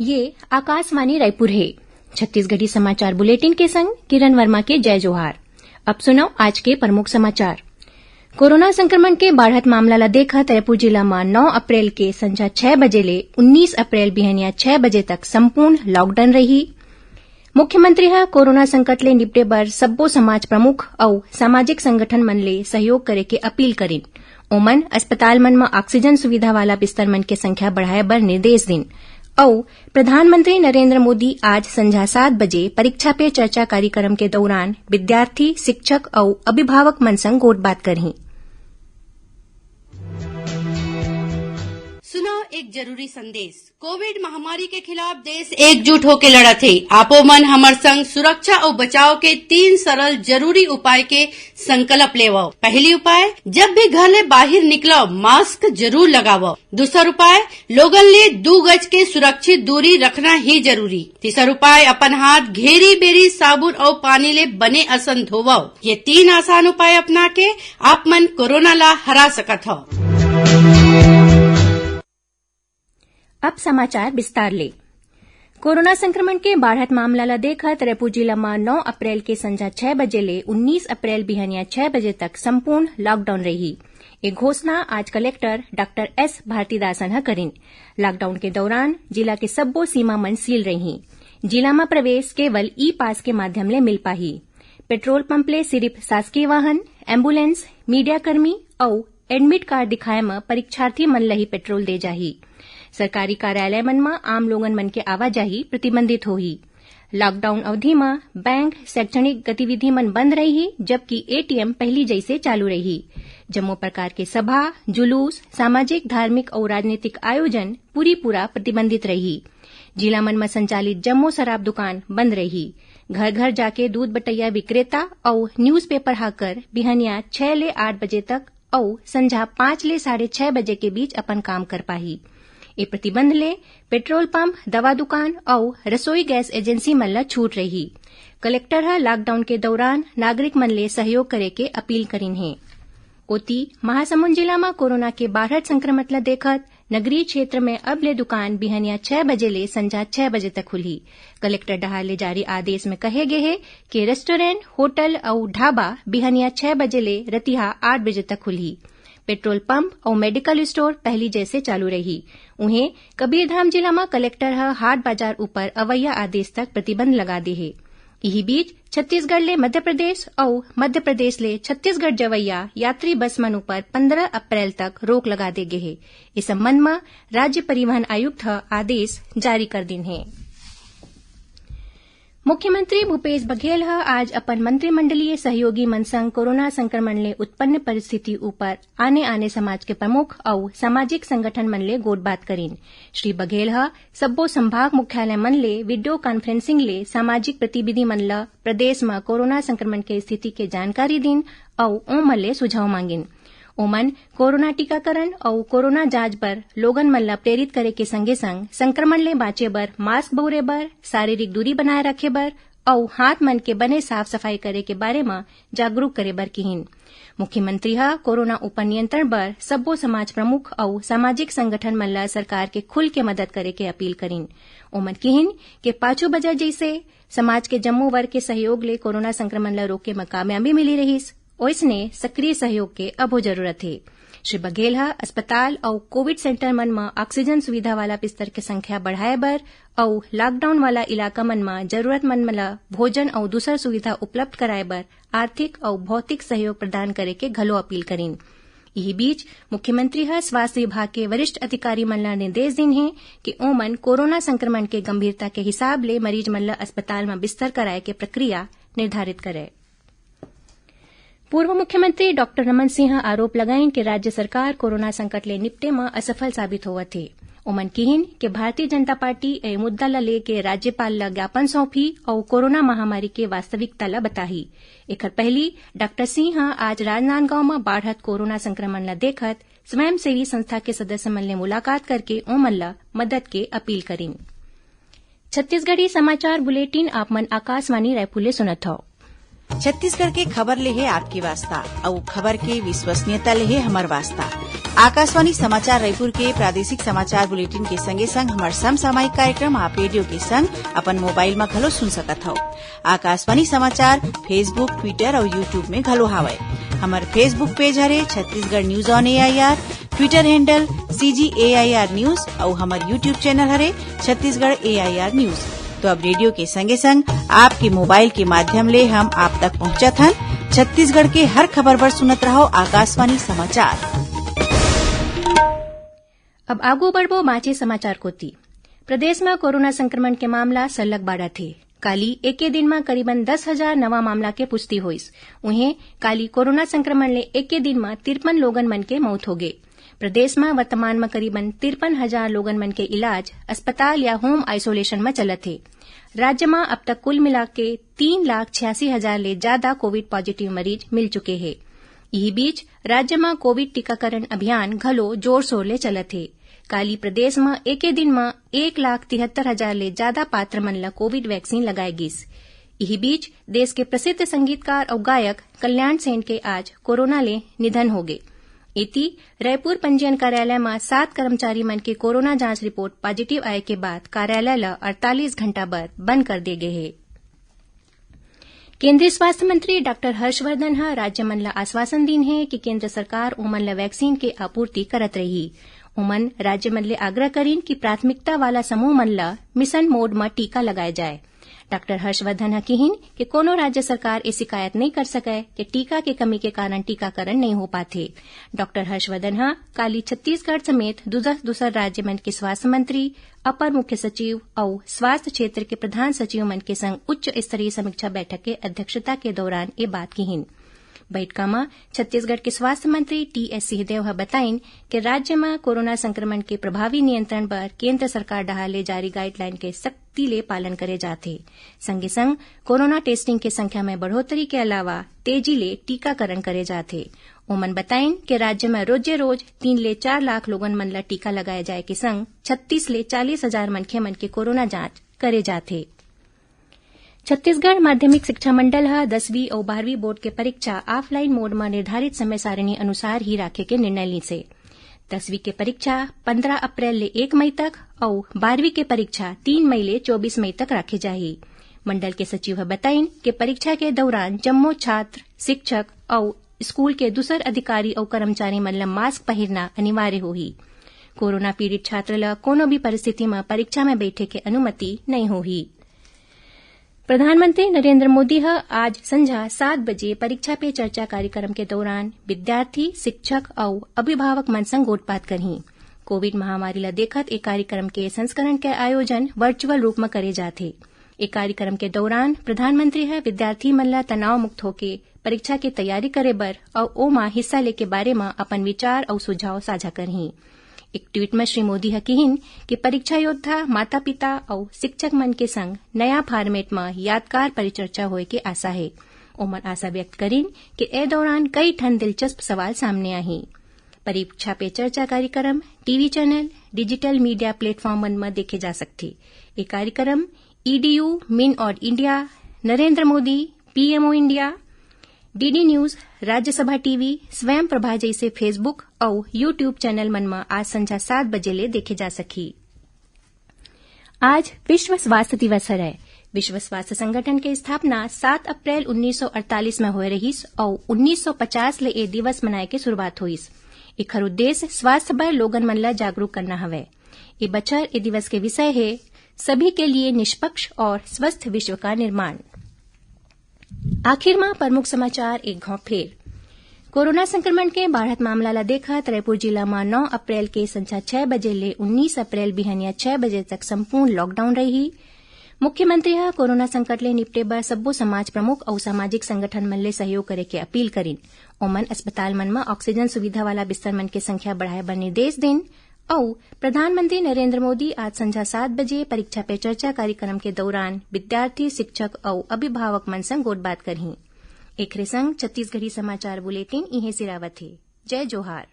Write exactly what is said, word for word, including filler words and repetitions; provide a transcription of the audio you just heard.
ये आकाशवाणी रायपुर हे। छत्तीसगढ़ी समाचार बुलेटिन के संग किरण वर्मा के जय जोहार। अब सुनव आज के प्रमुख समाचार। कोरोना संक्रमण के बाढ़त मामला ल देखत रायपुर जिला म नौ अप्रैल के संझा छह बजे ले उन्नीस अप्रैल बिहनिया छह बजे तक संपूर्ण लॉकडाउन रही। मुख्यमंत्री ह कोरोना संकट ले निपटे बर सब्बो समाज प्रमुख अउ सामाजिक संगठन मन ले सहयोग करे के अपील करिन। ओमन अस्पताल मन म ऑक्सीजन सुविधा वाला बिस्तर मन के संख्या बढ़ाए बर निर्देश दिन। अउ प्रधानमंत्री नरेंद्र मोदी आज संझा सात बजे परीक्षा पे चर्चा कार्यक्रम के दौरान विद्यार्थी, शिक्षक अउ अभिभावक मन संग गोठबात करहीं। सुनव एक जरूरी संदेश। कोविड महामारी के खिलाफ देश एकजुट होके लड़त हे। आपो मन हमर संग सुरक्षा अउ बचाव के तीन सरल जरूरी उपाय के संकल्प लेवव। पहली उपाय, जब भी घर ले बाहिर निकलव, मास्क जरूर लगावव। दूसर उपाय, लोगन ले दू गज के सुरक्षित दूरी रखना ही जरूरी। तीसर उपाय, अपन हाथ घेरी बेरी साबुन अउ पानी ले बने असन धोवव। ये तीन आसान उपाय अपना के आप मन कोरोना ला हरा सकत हव। अब समाचार विस्तार ले। कोरोना संक्रमण के बाढ़त मामला ल देखत रायपुर जिला म नौ अप्रैल के संझा छह बजे ले उन्नीस अप्रैल बिहनिया छह बजे तक संपूर्ण लॉकडाउन रही। ये घोषणा आज कलेक्टर डॉक्टर एस भारतीदासन ह करिन। लॉकडाउन के दौरान जिला के सब्बो सीमा मन सील रही। जिला म प्रवेश केवल ई पास के माध्यम ले मिल पाही। पेट्रोल पंप ले सिरिफ शासकीय वाहन, एम्बुलेंस, मीडिया कर्मी अउ एडमिट कार्ड दिखाए म परीक्षार्थी मन ल ही पेट्रोल दे जाही। सरकारी कार्यालय मन म आम लोगन मन के आवाजाही प्रतिबंधित होही। लॉकडाउन अवधि म बैंक, शैक्षणिक गतिविधि मन बंद रही, जबकि एटीएम पहली जैसे चालू रही। जम्मो प्रकार के सभा, जुलूस, सामाजिक, धार्मिक अउ राजनीतिक आयोजन पूरी पूरा प्रतिबंधित रही। जिला मन म संचालित जम्मो शराब दुकान बंद रही। घर घर जाके दूध बटैया विक्रेता अउ न्यूज़पेपर हाकर बिहनिया छह ले आठ बजे तक अउ संझा पाँच ले साढ़े छह बजे के बीच अपन काम कर पाही। ए प्रतिबंध ले पेट्रोल पंप, दवा दुकान अउ रसोई गैस एजेंसी मन ल छूट रही। कलेक्टर ह लॉकडाउन के दौरान नागरिक मन ले सहयोग करे के अपील करिन हे। ओती, महासमुंद जिला म कोरोना के बाढ़त संक्रमण ल देखत नगरीय क्षेत्र में अब ले दुकान बिहनिया छह बजे ले संझा छह बजे तक खुलही। कलेक्टर डहार ले जारी आदेश में कहे गे हे कि रेस्टोरेंट, होटल अउ ढाबा बिहनिया छह बजे ले रतिहा आठ बजे तक खुलही। पेट्रोल पंप अउ मेडिकल स्टोर पहली जैसे चालू रही। उहें, कबीरधाम जिला म कलेक्टर ह हाट बाजार ऊपर अवैया आदेश तक प्रतिबंध लगा दे हे। इही बीच, छत्तीसगढ़ ले मध्य प्रदेश अउ मध्य प्रदेश ले छत्तीसगढ़ जवैया यात्री बस मन ऊपर पंद्रह अप्रैल तक रोक लगा दे गे हे। इस संबंध म राज्य परिवहन आयुक्त ह आदेश जारी कर दिन हे। मुख्यमंत्री भूपेश बघेल ह आज अपन मंत्रिमंडलीय सहयोगी मन संग कोरोना संक्रमण ले उत्पन्न परिस्थिति ऊपर आने-आने समाज के प्रमुख अउ सामाजिक संगठन मन ले गोठबात करिन। श्री बघेल ह सब्बो संभाग मुख्यालय मन ले वीडियो कॉन्फ्रेंसिंग ले सामाजिक गतिविधि मन ल प्रदेश म कोरोना संक्रमण के स्थिति के जानकारी दिन अउ ओमन ले सुझाव मांगिन। ओमन कोरोना टीकाकरण अउ कोरोना जांच बर लोगन मन ल प्रेरित करे के संगे-संग संक्रमण ले बांचे बर मास्क बउरे बर, शारीरिक दूरी बनाए रखे बर अउ हाथ मन के बने साफ-सफाई करे के बारे म जागरूक करे बर किहिन। मुख्यमंत्री ह कोरोना ऊपर नियंत्रण बर सब्बो समाज प्रमुख अउ सामाजिक संगठन मन ल सरकार के खुल के मदद करे के अपील करिन। ओमन किहिन के पाछू बजर जइसे समाज के जम्मो वर्ग के सहयोग ले कोरोना संक्रमण ल रोके म कामयाबी मिली रहिस, ओइसने सक्रिय सहयोग के अभो जरूरत हे। श्री बघेल ह अस्पताल अउ कोविड सेंटर मन म ऑक्सीजन सुविधा वाला बिस्तर के संख्या बढ़ाए बर अउ लॉकडाउन वाला इलाका मन म जरूरतमंद मन ल भोजन अउ दूसर सुविधा उपलब्ध कराए बर आर्थिक अउ भौतिक सहयोग प्रदान करे के घलो अपील करिन। इही बीच, मुख्यमंत्री ह स्वास्थ्य विभाग के वरिष्ठ अधिकारी मन ल निर्देश दिन हे कि ओमन कोरोना संक्रमण के गंभीरता के हिसाब ले मरीज मन ल अस्पताल म बिस्तर कराए के प्रक्रिया निर्धारित करय। पूर्व मुख्यमंत्री डॉक्टर रमन सिंह ह आरोप लगाइन कि राज्य सरकार कोरोना संकट ले निपटे म असफल साबित होवत हे। ओमन किहिन कि भारतीय जनता पार्टी ए मुद्दा ल लेके राज्यपाल ल ज्ञापन सौंपही अउ कोरोना महामारी के वास्तविकता ल बताही। एखर पहिली डॉक्टर सिंह ह आज राजनांदगांव म बाढ़त कोरोना संक्रमण ल देखत स्वयंसेवी संस्था के सदस्य मन ले मुलाकात करके ओमन ल मदद के अपील करिन। छत्तीसगढ़ी समाचार बुलेटिन आप मन आकाशवाणी रायपुर ले सुनत हव। छत्तीसगढ़ के खबर ले हे आपके वास्ता, अउ खबर के विश्वसनीयता ले हे हमर वास्ता। आकाशवाणी समाचार रायपुर के प्रादेशिक समाचार बुलेटिन के संगे संग हमर समसामयिक कार्यक्रम आप रेडियो के संग अपन मोबाइल म घलो सुन सकत हव। आकाशवाणी समाचार Facebook, Twitter अउ YouTube में घलो हावय। हमर Facebook पेज हरे Chhattisgarh news on AIR, Twitter handle CG AIR news अउ हमर YouTube चैनल हरे छत्तीसगढ़ एआईआर न्यूज। तो अब रेडियो के संगे संग आपके मोबाइल के माध्यम ले हम आप तक पहुंचत हन। छत्तीसगढ़ के हर खबर बर सुनत रहव आकाशवाणी समाचार। अब आगू बढ़बो बांचे समाचार कोति। प्रदेश म कोरोना संक्रमण के मामला सरलग बाढ़त हे। काली एके दिन म करीबन दस हजार नवा मामला के पुष्टि होइस। उहें, काली कोरोना संक्रमण ले एके दिन म तिरपन लोगन मन के मौत होगे। प्रदेश म वर्तमान म करीबन तिरपन हजार लोगन मन के इलाज अस्पताल या होम आइसोलेशन म चलत हे। राज्य म अब तक कुल मिला के तीन लाख छियासी हजार ले जादा कोविड पॉजिटिव मरीज मिल चुके हे। इही बीच, राज्य म कोविड टीकाकरण अभियान घलो जोर-शोर ले चलत हे। काली प्रदेश म एके दिन म एक लाख तिहत्तर हजार ले जादा पात्र मन ल कोविड वैक्सीन लगाए गिस। इही बीच, देश के प्रसिद्ध संगीतकार अउ गायक कल्याण सेन के आज कोरोना ले निधन होगे। एती, रायपुर पंजीयन कार्यालय म सात कर्मचारी मन के कोरोना जांच रिपोर्ट पॉजिटिव आए के बाद कार्यालय ल अड़तालीस घंटा बर बंद कर दे गे हे। केंद्रीय स्वास्थ्य मंत्री डॉक्टर हर्षवर्धन ह राज्य मन ल आश्वासन दीन हे कि केंद्र सरकार ओमन ल वैक्सीन के आपूर्ति करत रही। ओमन राज्य मन ले आग्रह करीन कि प्राथमिकता वाला समूह मन ल मिशन मोड म टीका लगाए जाए। डॉक्टर हर्षवर्धन ह किहिन कि कोनो राज्य सरकार ए शिकायत नइ कर सकय कि टीका के कमी के कारण टीकाकरण नइ हो पाथे। डॉक्टर हर्षवर्धन ह काली छत्तीसगढ़ समेत दूसर, दूसर राज्य मन के स्वास्थ्य मंत्री, अपर मुख्य सचिव अउ स्वास्थ्य क्षेत्र के प्रधान सचिव मन के संग उच्च स्तरीय समीक्षा बैठक के अध्यक्षता के दौरान ए बात किहिन। बैठका म छत्तीसगढ़ के स्वास्थ्य मंत्री टीएस सिंहदेव ह बताइन कि राज्य म कोरोना संक्रमण के प्रभावी नियंत्रण बर केंद्र सरकार डहार ले जारी गाइडलाइन के सख्ती ले पालन करे जाथे। संगे संग कोरोना टेस्टिंग के संख्या में बढ़ोतरी के अलावा तेजी ले टीकाकरण करे जाथे। ओमन बताइन कि राज्य म रोजे रोज तीन ले चार लाख लोगन मन ल टीका लगाए जाए के संग छत्तीस ले चालीस हजार मनखे मन के कोरोना जांच करे जाथे। छत्तीसगढ़ माध्यमिक शिक्षा मंडल ह दसवीं अउ बारहवीं बोर्ड के परीक्षा ऑफलाइन मोड म निर्धारित समय सारिणी अनुसार ही राखे के निर्णय लीस हे। दसवीं के परीक्षा पंद्रह अप्रैल ले एक मई तक अउ बारहवीं के परीक्षा तीन मई ले चौबीस मई तक राखे जाही। मंडल के सचिव ह बताइन कि परीक्षा के दौरान जम्मो छात्र, शिक्षक अउ स्कूल के दूसर अधिकारी अउ कर्मचारी मन ल मास्क पहिरना अनिवार्य होही। कोरोना पीड़ित छात्र ल कोनो भी परिस्थिति म परीक्षा म बैठे के अनुमति नइ होही। प्रधानमंत्री नरेंद्र मोदी ह आज संझा सात बजे परीक्षा पे चर्चा कार्यक्रम के दौरान विद्यार्थी, शिक्षक अउ अभिभावक मन संग गोठबात करही। कोविड महामारी ल देखत ए कार्यक्रम के संस्करण के आयोजन वर्चुअल रूप म करे जाथे। ए कार्यक्रम के दौरान प्रधानमंत्री ह विद्यार्थी मन ल तनाव मुक्त होके परीक्षा के तैयारी करे बर अउ ओमा हिस्सा ले के बारे म अपन विचार अउ सुझाव साझा करही। एक ट्वीट म श्री मोदी ह किहिन कि परीक्षा योद्धा, माता-पिता अउ शिक्षक मन के संग नया फॉर्मेट म यादगार परिचर्चा होए के आशा हे। ओमन आशा व्यक्त करिन कि ए दौरान कई ठन दिलचस्प सवाल सामने आही। परीक्षा पे चर्चा कार्यक्रम TV channel, digital media platform मन म देखे जा सकथे। ए कार्यक्रम ईडीयू, मिन on India, Narendra Modi, PMO India, DD news, Rajya Sabha TV, स्वयं प्रभा जइसे Facebook अउ YouTube चैनल मन म आज संझा सात बजे ले देखे जा सकही। आज विश्व स्वास्थ्य दिवस हरय। विश्व स्वास्थ्य संगठन के स्थापना सात अप्रैल उन्नीस सौ अड़तालीस म होए रहिस अउ उन्नीस सौ पचास ले ए दिवस मनाए के शुरुआत होइस। एखर उद्देश्य स्वास्थ्य बर लोगन मन ल जागरूक करना हवय। ए बछर ए दिवस के विषय हे सभी के लिए निष्पक्ष और स्वस्थ विश्व का निर्माण। आखिर म प्रमुख समाचार एक घांव फेर। कोरोना संक्रमण के बाढ़त मामला ल देखत रायपुर जिला म नौ अप्रैल के संझा छह बजे ले उन्नीस अप्रैल बिहनिया छह बजे तक संपूर्ण लॉकडाउन रही। मुख्यमंत्री ह कोरोना संकट ले निपटे बर सब्बो समाज प्रमुख अउ सामाजिक संगठन मन ले सहयोग करे के अपील करिन। ओमन अस्पताल मन म ऑक्सीजन सुविधा वाला बिस्तर मन के संख्या बढ़ाए बर निर्देश दिन। अउ प्रधानमंत्री नरेंद्र मोदी आज संझा सात बजे परीक्षा पे चर्चा कार्यक्रम के दौरान विद्यार्थी, शिक्षक अउ अभिभावक मन संग गोठबात करही। एखरे संग छत्तीसगढ़ी समाचार बुलेटिन इहें सिरावत हे। जय जोहार।